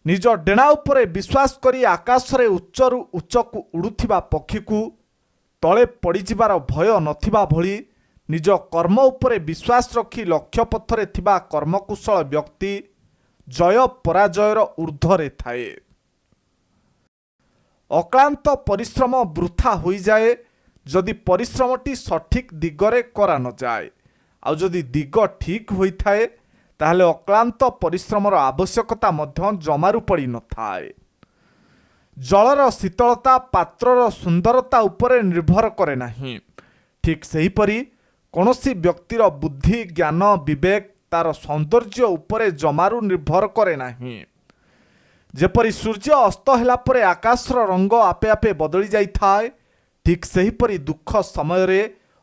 ନିଜ ଡେଣା ଉପରେ ବିଶ୍ୱାସ କରି ଆକାଶରେ ଉଚ୍ଚରୁ ଉଚ୍ଚକୁ ଉଡ଼ୁଥିବା ପକ୍ଷୀକୁ ତଳେ ପଡ଼ିଯିବାର ଭୟ ନଥିବା ଭଳି, ନିଜ କର୍ମ ଉପରେ ବିଶ୍ୱାସ ରଖି ଲକ୍ଷ୍ୟ ପଥରେ ଥିବା କର୍ମକୁଶଳ ବ୍ୟକ୍ତି ଜୟ ପରାଜୟର ଉର୍ଦ୍ଧ୍ୱରେ ଥାଏ। ଅକ୍ଳାନ୍ତ ପରିଶ୍ରମ ବୃଥା ହୋଇଯାଏ, ଯଦି ପରିଶ୍ରମଟି ସଠିକ୍ ଦିଗରେ କରାନଯାଏ। ଆଉ ଯଦି ଦିଗ ଠିକ୍ ହୋଇଥାଏ, ତାହେଲେ ଅକ୍ଳାନ୍ତ ପରିଶ୍ରମର ଆବଶ୍ୟକତା ମଧ୍ୟ ଜମାରୁ ପଡ଼ିନଥାଏ। ଜଳର ଶୀତଳତା ପାତ୍ରର ସୁନ୍ଦରତା ଉପରେ ନିର୍ଭର କରେ ନାହିଁ। ଠିକ୍ ସେହିପରି କୌଣସି ବ୍ୟକ୍ତିର ବୁଦ୍ଧି, ଜ୍ଞାନ, ବିବେକ ତାର ସୌନ୍ଦର୍ଯ୍ୟ ଉପରେ ଜମାରୁ ନିର୍ଭର କରେ ନାହିଁ। ଯେପରି ସୂର୍ଯ୍ୟ ଅସ୍ତ ହେଲା ପରେ ଆକାଶର ରଙ୍ଗ ଆପେ ଆପେ ବଦଳି ଯାଇଥାଏ, ଠିକ୍ ସେହିପରି ଦୁଃଖ ସମୟରେ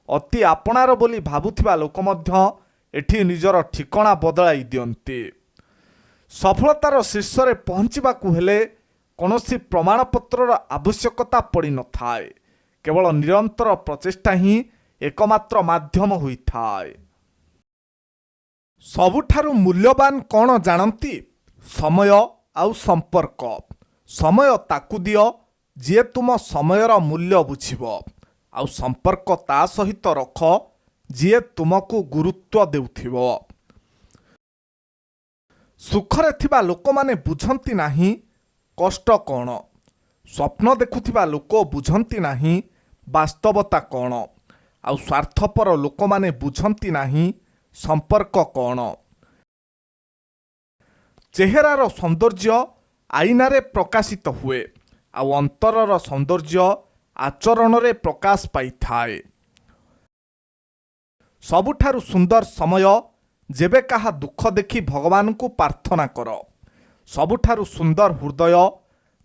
ଅତି ଆପଣାର ବୋଲି ଭାବୁଥିବା ଲୋକ ମଧ୍ୟ ଏଠି ନିଜର ଠିକଣା ବଦଳାଇ ଦିଅନ୍ତି। ସଫଳତାର ଶୀର୍ଷରେ ପହଞ୍ଚିବାକୁ ହେଲେ କୌଣସି ପ୍ରମାଣପତ୍ରର ଆବଶ୍ୟକତା ପଡ଼ିନଥାଏ। କେବଳ ନିରନ୍ତର ପ୍ରଚେଷ୍ଟା ହିଁ ଏକମାତ୍ର ମାଧ୍ୟମ ହୋଇଥାଏ। ସବୁଠାରୁ ମୂଲ୍ୟବାନ କ'ଣ ଜାଣନ୍ତି? ସମୟ ଆଉ ସମ୍ପର୍କ। ସମୟ ତାକୁ ଦିଅ, ଯିଏ ତୁମ ସମୟର ମୂଲ୍ୟ ବୁଝିବ। ଆଉ ସମ୍ପର୍କ ତା ସହିତ ରଖ, ଯିଏ ତୁମକୁ ଗୁରୁତ୍ୱ ଦେଉଥିବ। ସୁଖରେ ଥିବା ଲୋକମାନେ ବୁଝନ୍ତି ନାହିଁ କଷ୍ଟ କ'ଣ। ସ୍ୱପ୍ନ ଦେଖୁଥିବା ଲୋକ ବୁଝନ୍ତି ନାହିଁ ବାସ୍ତବତା କ'ଣ। ଆଉ ସ୍ୱାର୍ଥପର ଲୋକମାନେ ବୁଝନ୍ତି ନାହିଁ ସମ୍ପର୍କ କ'ଣ। ଚେହେରାର ସୌନ୍ଦର୍ଯ୍ୟ ଆଇନାରେ ପ୍ରକାଶିତ ହୁଏ, ଆଉ ଅନ୍ତରର ସୌନ୍ଦର୍ଯ୍ୟ ଆଚରଣରେ ପ୍ରକାଶ ପାଇଥାଏ। ସବୁଠାରୁ ସୁନ୍ଦର ସମୟ, ଯେବେ କାହା ଦୁଃଖ ଦେଖି ଭଗବାନଙ୍କୁ ପ୍ରାର୍ଥନା କର। ସବୁଠାରୁ ସୁନ୍ଦର ହୃଦୟ,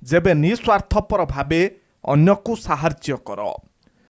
ଯେବେ ନିସ୍ୱାର୍ଥପର ଭାବେ ଅନ୍ୟକୁ ସାହାଯ୍ୟ କର।